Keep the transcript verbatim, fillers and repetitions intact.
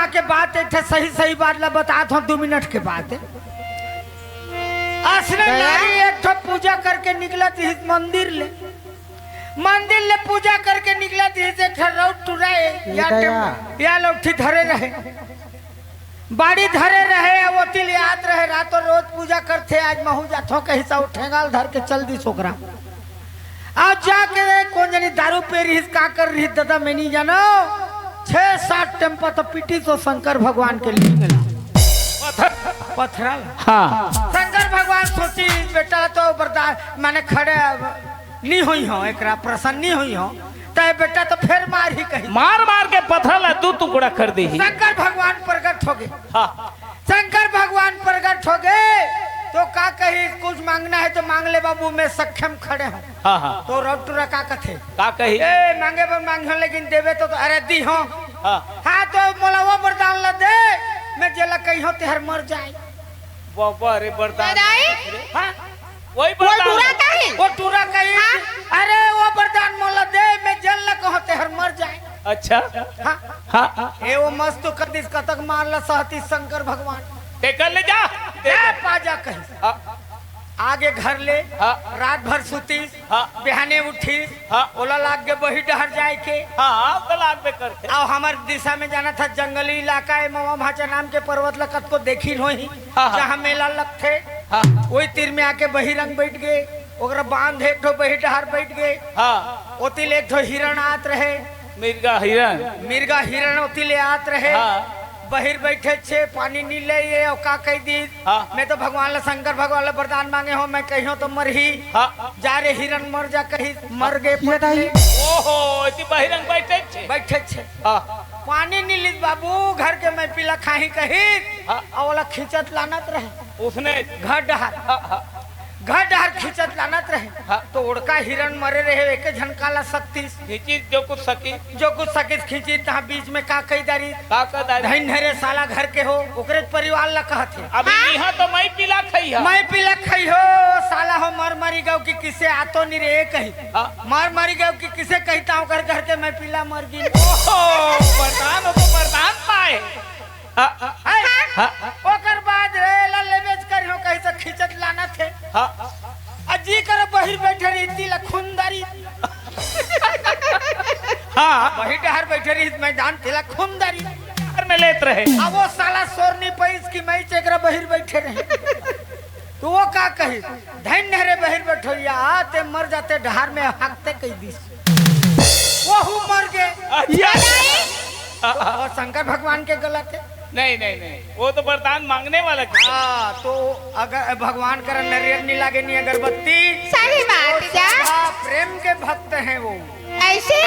के बात, एक ठे सही सही बात ला बतात हंव, दू मिनट के बात। असने दया। नारी एक ठो पूजा करके निकलत रहिस मंदिर ले, मंदिर ले पूजा करके निकलत रहिस, एक ठो रउत टुरा ए, ये या दया। टेम-, या लौठी धरे रहे, बाड़ी धरे रहे, अउ ओती ले आत रहे, रातों रोज पूजा करथे, आज महूं जाथंव कहिस, अउ ठेंगा ल धर के चल दिस ओकरा। अउ जाके कोन जनी दारू पी रहिस, का कर रहिस ददा, मैं नइ जानंव। छह सात टेम्पा तो पीटिस ओ शंकर भगवान के लिंग ला। पथरा ला। हाँ। शंकर भगवान सोचिस, बेटा तो बरदास, माने खड़े नइ होइहंव, एकरा प्रसन्न नइ होइहंव, त ए बेटा तो फेर मारही कहिस। मार मार के पथरा ला दू टुकड़ा कर दिही। शंकर भगवान प्रगट होगे। हाँ। शंकर भगवान प्रगट होगे, तो का कहिस, कुछ मांगना है तो मांग ले बाबू, मैं सक्षम खड़े हंव। हाँ, हाँ। तो रउत टुरा का कथे? का कही? ए, मांगे बर मांगिहंव, लेकिन देबे तो, तो अरे दिहंव। हाँ। हाँ, तो मोला ओ बरदान ला दे, मैं जेला कहिहंव तेहर मर जाय। बाबा रे, बरदान। दाई? हाँ? वही वो बरदान। टुरा कही? ओ टुरा कहिस, हाँ? अरे, ओ बरदान मोला दे, मैं जेला कहंव तेहर मर जाय। अच्छा। हाँ। हाँ, हाँ। ए, ओ मस्त कर दिस, कतक मार ला सहतिस शंकर भगवान। तेकर ले जा। दे जा, दे। पा जा कहिस। हाँ। आगे घर ले, हाँ। रात भर सुतिस, हाँ। बिहाने उठिस, हाँ। ओला लाग गे बही डहर जाय के। हाँ, ओला लागबे करथे। अउ हमर दिशा में जानथस जंगली इलाका ए, मवा भांचा नाम के पर्वत ला कतको देखिन होही, हाँ, हाँ। जहाँ मेला लगथे। हाँ। ओही तीर में आके बहिरंग बइठ गे, ओकरा बांध एक ठो बही डहर बइठ गे। हाँ। ओती ले एक ठो हिरण आत रहे। मिर्गा हिरण। मिर्गा हिरण ओती ले आत रहे। हाँ। बहिर बइठे छे, पानी नइ ले ए, अउ का कहि दिस? हाँ। मैं तो भगवान ला, शंकर भगवान ला बरदान मांगे हंव, मैं कहिहंव तो मरही। हाँ। जा रे हिरण मर जा कहिस, मर गे ये पट दाई। ले। ओहो, एती बहिरंग बइठे छे। बइठे छे। हाँ। पानी नइ लिस बाबू, घर के मैं पीला खाही कहिस। हाँ। अउ ओला खींचत लानत रहे। उसने घर डहर। हाँ, हाँ। घर डहर खींचत लानत रहे। हाँ। तो ओड़का हिरण मरे रहे, एके झन काला सकतिस। खींचिस जो कुछ सकिस। जो कुछ सकिस खींचिस, तहाँ बीच में का कहि डारिस? का कहि डारिस? धइन हरे साला घर के हो, ओकरे परिवार ला कहत हे। अभी हाँ? इहाँ तो मैं पीला खइहंव। मैं पीला खइहंव, साला हो मर मरी गव कि किसे आतो नइ रे कहिस। हाँ। मर मरी गव कि किसे कहिस, तहाँ ओकर घर के मैं पीला मर गिन। ओहो, बरदान, ओ तो बरदान पाय। हाँ, हाँ, हैं? हाँ। ओकर बाद रे ला लेबेच करिहंव कहिस त खींचत लानत हे। हाँ। अ जी कर बहिर बइठे रहिस तेला खून डारिस। हाँ। बहिर डहर बइठे रहिस मैदान तेला खून डारिस। घर में लेत रहे। अब ओ साला सोर नइ पाइस कि मैं एकरा बहिर बइठे रहेंव। तो ओ का कहिस, धइन हरे बहिर बइठइया, ते मर जाते डहर में हकते कहि दिस। ओहू मर गे। अच्छा। तो ओ शंकर भगवान के गलत हे। नहीं, नहीं, नहीं, ओ तो बरदान मांगने वाला के। हाँ, तो अगर भगवान करा नरियर नइ लागे, नइ अगरबत्ती। सही बात तो जा। श्रद्धा प्रेम के भक्त हे ओ। अइसे?